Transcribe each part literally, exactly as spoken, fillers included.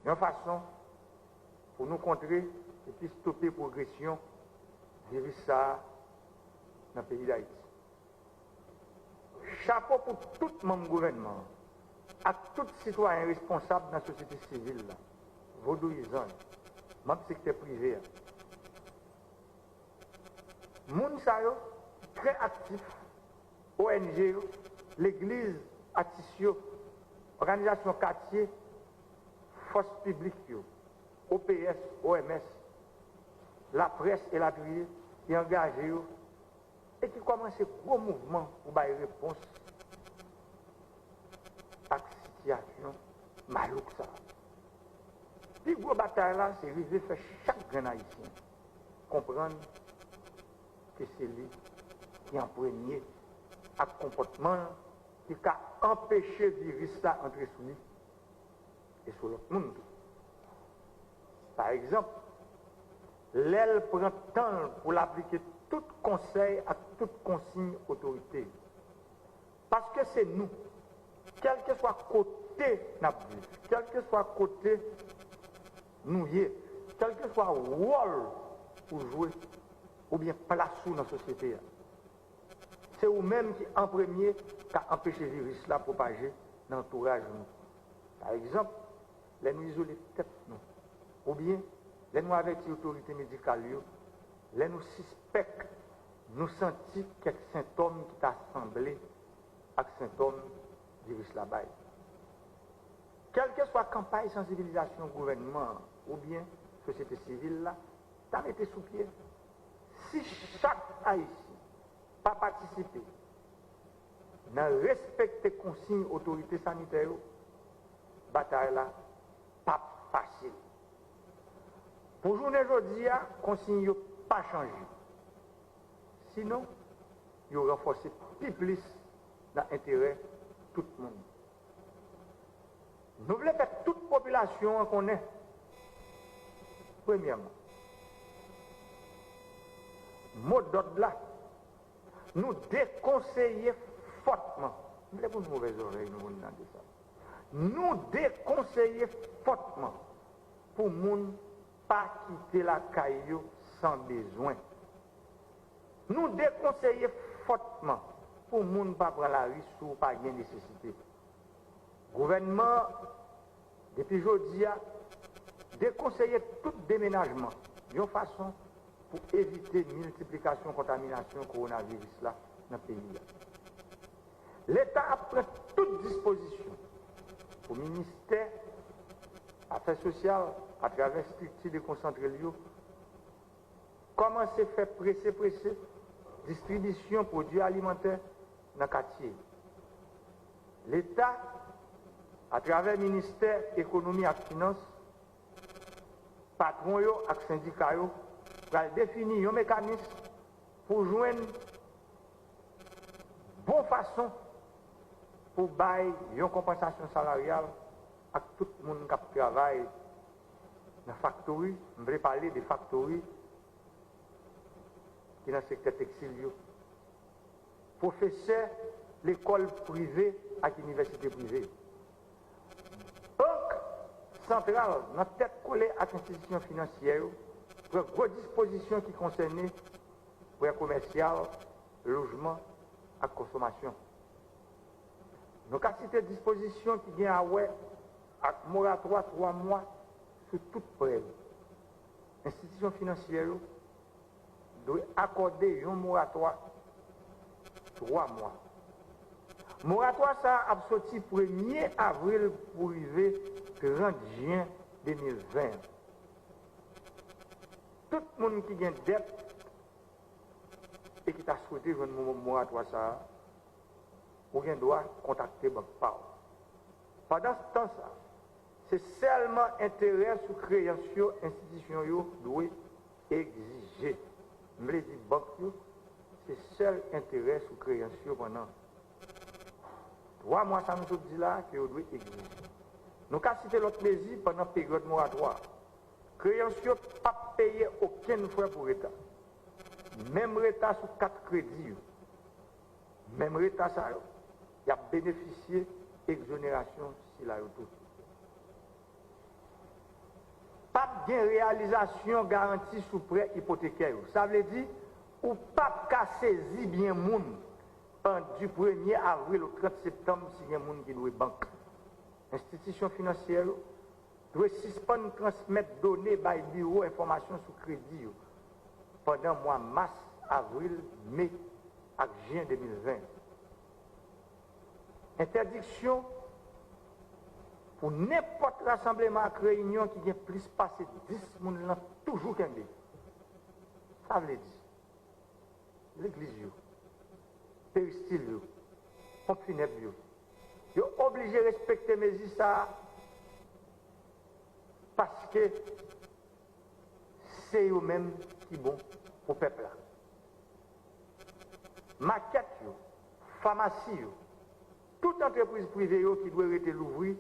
yon fason pou nou kontre epi stope pwogresyon viris sa a nan peyi Dayiti. Chapo pou tout manm gouvènman an ak tout sitwayen responsab nan sosyete sivil la, vodouyizan yo, manm sektè prive a. Moun sa yo trè aktif, O N G yo, legliz, atis yo, òganizasyon katye, fòs piblik yo, O P S, O M S, laprès elatriye, ki angaje yo e ki kòmanse gwo mouvman pou bay repons ak sitiyasyon malouk sa a. Pi gwo batay la se rive fè chak grenn Ayisyen konprann ke se li ki an premye ak konpòtman l ki ka anpeche viris la antre sou li e sou lòt moun tou. Pa egzanp, lè l pran tan l pou l aplike tout konsèy ak tout konsiy otorite yo. Paske se nou, kèlkeswa kote n ap viv, kèlkeswa kote nou ye, kèlkeswa wòl ou jwe oubyen plas ou nan sosyete a, se ou menm ki an premye ka anpeche viris la pwopaje nan antouraj nou. Pa egzanp, lè nou izole tèt nou, oubyen lè nou avèti otorite medikal yo, lè nou sispèk nou santi kèk sentòm ki ta sanble ak sentòm viris la bay. Kèlkeswa kanpay sansibilizasyon gouvènman an oubyen sosyete sivil la ta mete sou pye, si chak Ayisyen pa patisipe nan respekte konsiy otorite sanitè yo, batay la p ap fasil. Pou jounen jodi a, konsiy yo pa chanje. Sinon, yo ranfòse pi plis nan enterè tout moun. Nou vle fè tout popilasyon an konnen, premyèman, mo dòd la, nou dekonseye fòtman, m vle pou nou mouvèz zòrèy nou pou n tande sa, nou dekonseye fòtman pou moun pa kite lakay yo san bezwen. Nou dekonseye fòtman pou moun pa pran lari si w pa gen nesesite. Gouvènman an, depi jodi a, dekonseye tout demenajman yon fason pou evite miltiplikasyon kontaminasyon kowonaviris la nan peyi a. Leta ap pran tout dispozisyon pou ministè afè sosyal, atravè estrikti dekonsantre l yo, kòmanse fè prese prese distribisyon pwodui alimantè nan katye yo. Leta, atravè ministè ekonomi ak finans, patwon yo ak sendika yo pral defini yon mekanis pou jwenn bon fason pou bay yon konpansasyon salaryal ak tout moun k ap travay nan faktori, m vle pale de faktori ki nan sektè tekstil yo, pwofesè lekòl prive ak inivèsite prive yo. Bank santral nan tèt kole ak enstitisyon finansyè yo pran gwo dispozisyon ki konsène prè komèsyal, lojman ak konsomasyon. Nou ka site dispozisyon ki gen a wè ak moratwa twa mwa sou tout prè yo. Enstitisyon finansyè yo dwe akòde yon moratwa twa mwa. Moratwa sa a ap soti premye avril pou rive trant jen de mil ven an. Tout moun ki gen dèt e ki ta swete jwenn mo- moratwa sa a, ou gen dwa kontakte bank pa w. Pandan tan sa, se sèlman enterè sou kreyans yo enstitisyon yo dwe egzije. M vle di bank yo, se sèl enterè sou kreyans yo pandan twa mwa sa nou sot di la a ke yo dwe egzije. Nou ka site lòt mezi pandan peryòd moratwa a. Kreyans yo p ap peye okenn frè pou reta. Menm reta sou kat kredi yo. Menm reta sa yo, y ap benefisye egzonerasyon sila yo tou. Gen reyalizasyon garanti sou prè ipotekè yo. Sa vle di, ou p ap ka sezi byen moun an, di premye avril o trant septanm si gen moun ki dwe bank. Enstitisyon finansyè yo dwe sispann transmèt done bay Biwo Enfòmasyon sou Kredi yo pandan mwa mas, avril, me ak jen de mil ven. Entèdiksyon pou nenpòt rasanbleman ak reyinyon ki gen plis pase dis moun lan toujou kenbe. Sa vle di, legliz yo, peristil yo, ponp finèb yo, yo oblije respekte mezi sa a paske se yo menm ki bon pou pèp la. Makèt yo, famasi yo, tout antrepriz prive yo ki dwe rete louvri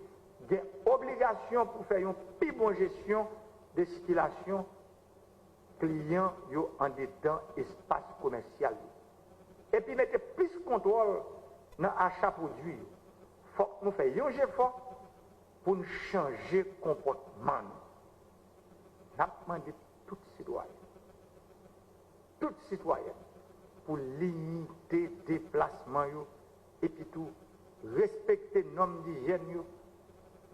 gen obligasyon pou fè yon pi bon jesyon de sikilasyon kliyan yo andedan espas komèsyal yo. Epi mete plis kontwòl nan acha pwodui yo. Fòk nou fè yon jefò pou n chanje konpòtman nou. N ap mande tout sitwayen, tout sitwayèn pou limite deplasman yo epi tou respekte nòm dijyèn yo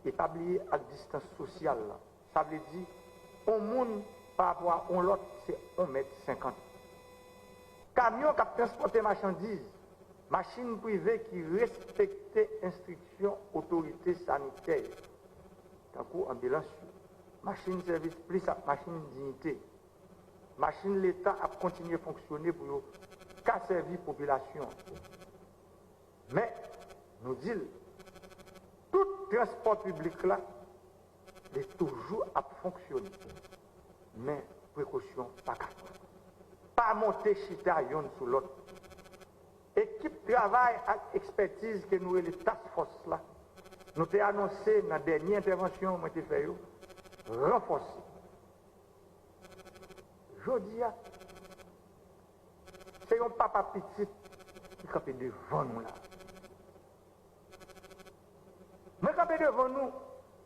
e pa bliye ak distans sosyal la. Sa vle di, on moun pa rapò a on lòt se on mèt senkant. Kamyon k ap transpòte machandiz, machin prive ki respekte enstriksyon otorite sanitè yo, tankou anbilans yo, machin sèvis plis ak machin diyite. Machin Leta ap kontinye fonksyone pou yo ka sèvi popilasyon an. Men, nou di l, tout transpò piblik la, li toujou ap fonksyone. Men, prekosyon pa ka twòp. Pa monte chita yonn sou lòt. Ekip travay ak ekspètiz ke nou rele task force la, nou te anonse nan dènye entèvansyon mwen te fè yo, ranfòse. Jodi a, se yon papa pitit ki kanpe devan nou la. Mwen kanpe devan nou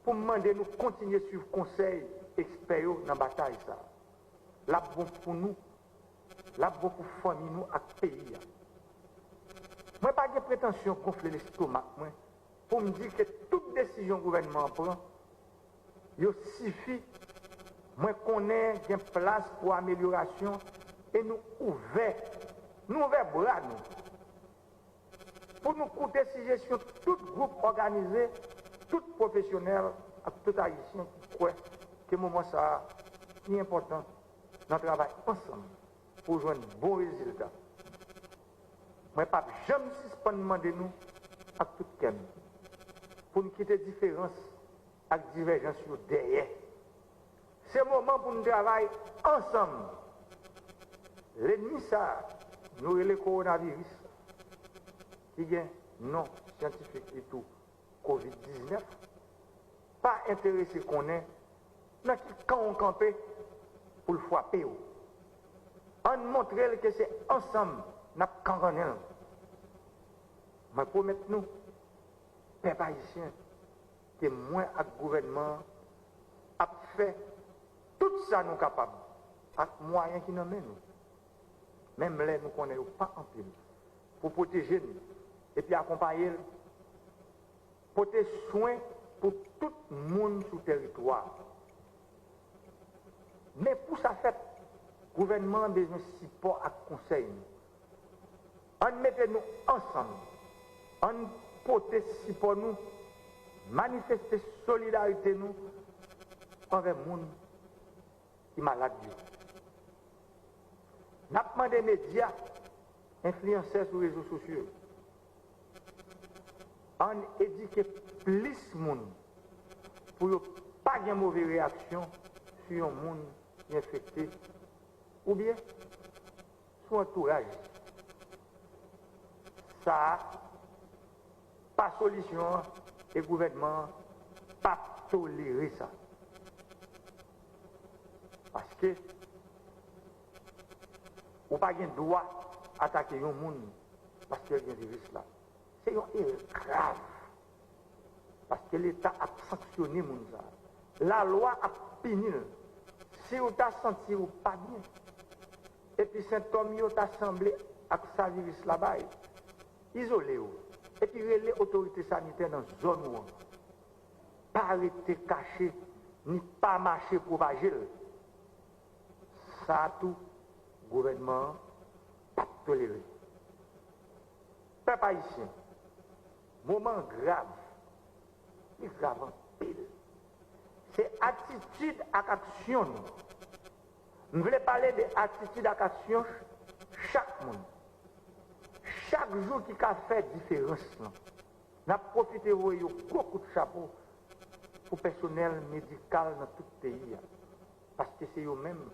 pou m mande nou kontinye swiv konsèy ekspè yo nan batay sa a. L ap bon pou nou, l ap bon pou fanmi nou ak peyi a. Mwen pa gen pretansyon gonfle lestomak mwen pou m di ke tout desizyon gouvènman an pran, yo sifi. Mwen konnen gen plas pou amelyorasyon e nou ouvè, nou ouvè bra nou pou nou koute sijesyon tout gwoup òganize, tout pwofesyonèl ak tout Ayisyen ki kwè ke moman sa a li enpòtan nan travay ansanm pou jwenn bon rezilta. Mwen p ap janm sispann mande nou ak tout kè m pou n kite diferans ak divèjans yo dèyè. Se moman pou n travay ansanm. Lènmi sa a nou rele kowonaviris, ki gen non syantifik li tou kovid diznèf, pa enterese konnen nan ki kan w kanpe pou l frape w. Ann montre l ke se ansanm n ap kanrannen l. Mwen pwomèt nou, pèp ayisyen, ke mwen ak gouvènman an ap fè tout sa nou kapab ak mwayen ki nan men nou, menm lè nou konnen yo pa anpil, pou pwoteje n epi akonpaye l, pote swen pou tout moun sou tèritwa a. Men pou sa fèt, gouvènman an bezwen sipò ak konsèy nou. Ann mete nou ansanm. Ann pote sipò nou, manifeste solidarite nou anvè moun ki malad yo. N ap mande medya, enfliyansè sou rezo sosyo yo, ann edike plis moun pou yo pa gen move reyaksyon sou yon moun ki enfekte oubyen sou antouraj. Sa a pa solisyon an e gouvènman an p ap tolere sa. Paske ou pa gen dwa atake yon moun paske l gen viris la. Se yon erè grav. Paske Leta ap sanksyone moun sa a. Lalwa ap pini l. Si w ta santi w pa byen, epi sentòm yo ta sanble ak sa viris la bay, izole w, epi rele otorite sanitè nan zòn ou an. Pa rete kache, ni pa mache pwopaje l. Sa a tou, gouvènman an p ap tolere. Pèp ayisyen, moman an grav, li grav anpil. Se atitid ak aksyon nou. M vle pale de atitid ak aksyon chak moun. Chak jou ki ka fè diferans lan. N ap pwofite voye yon gwo kout chapo pou pèsonèl medikal nan tout peyi a, paske se yo menm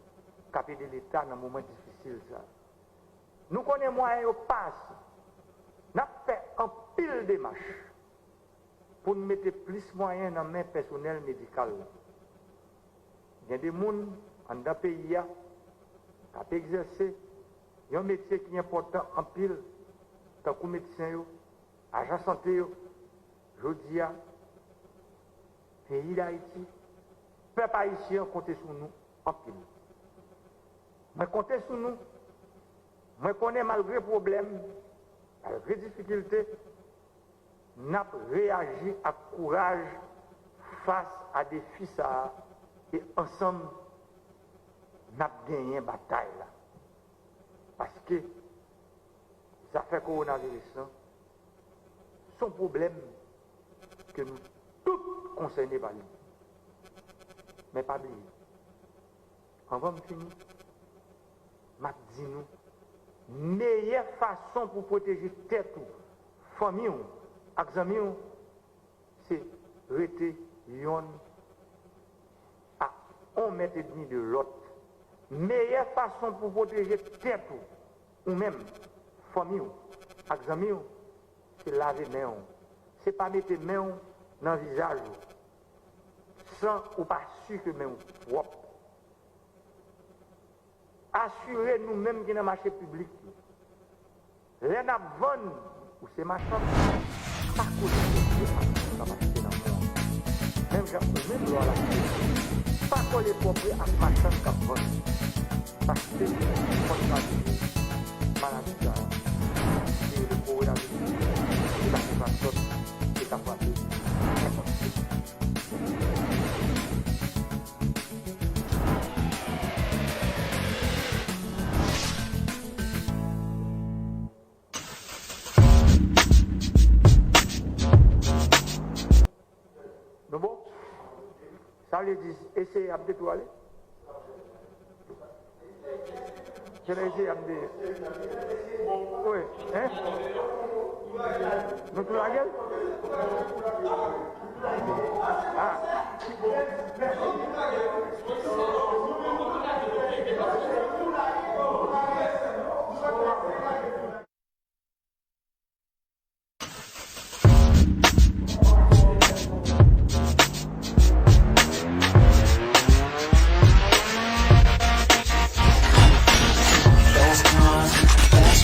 k ap ede Leta nan moman difisil sa a. Nou konnen mwayen yo pa ase. N ap fè anpil demach pou n mete plis mwayen nan men pèsonèl medikal la. Gen de moun anndan peyi a k ap egzèse yon metye ki enpòtan anpil, tankou medsen yo, ajan sante yo. Jodi a, peyi Dayiti, pèp ayisyen an konte sou nou anpil. Mwen konte sou nou. Mwen konnen malgre pwoblèm, malgre difikilte, n ap reyaji ak kouraj fas a defi sa a, e ansanm, n ap genyen batay la. Paske zafè kowonaviris lan, se yon pwoblèm ke nou tout konsène pa li. Men pa bliye, anvan m fini, m ap di nou, meyè fason pou pwoteje tèt ou, fanmi w ak zanmi w, se rete yonn a yon mèt edmi de lòt. Meyè fason pou pwoteje tèt ou, ou menm, fanmi w ak zanmi w, se lave men w. Se pa mete men w nan vizaj ou san ou pa si ke men w pwòp. Asire nou menm ki nan mache piblik yo. Lè n ap vann, ou se machann, pa kole pwòpre ak moun k ap achte nan men w. Menm jan ou menm lè w al achte, pa kole pwòpre ak machann k ap vann. Paske, fò n pa bliye, maladi sa a, ki rele kowonaviris, se pa konsa sòt, se ka frape nenpòt ki. Nou bon? Sa vle di, eseye ap detou ale? Kèlè eseye ap de... Wi, en? Nou tou lage l? Ah.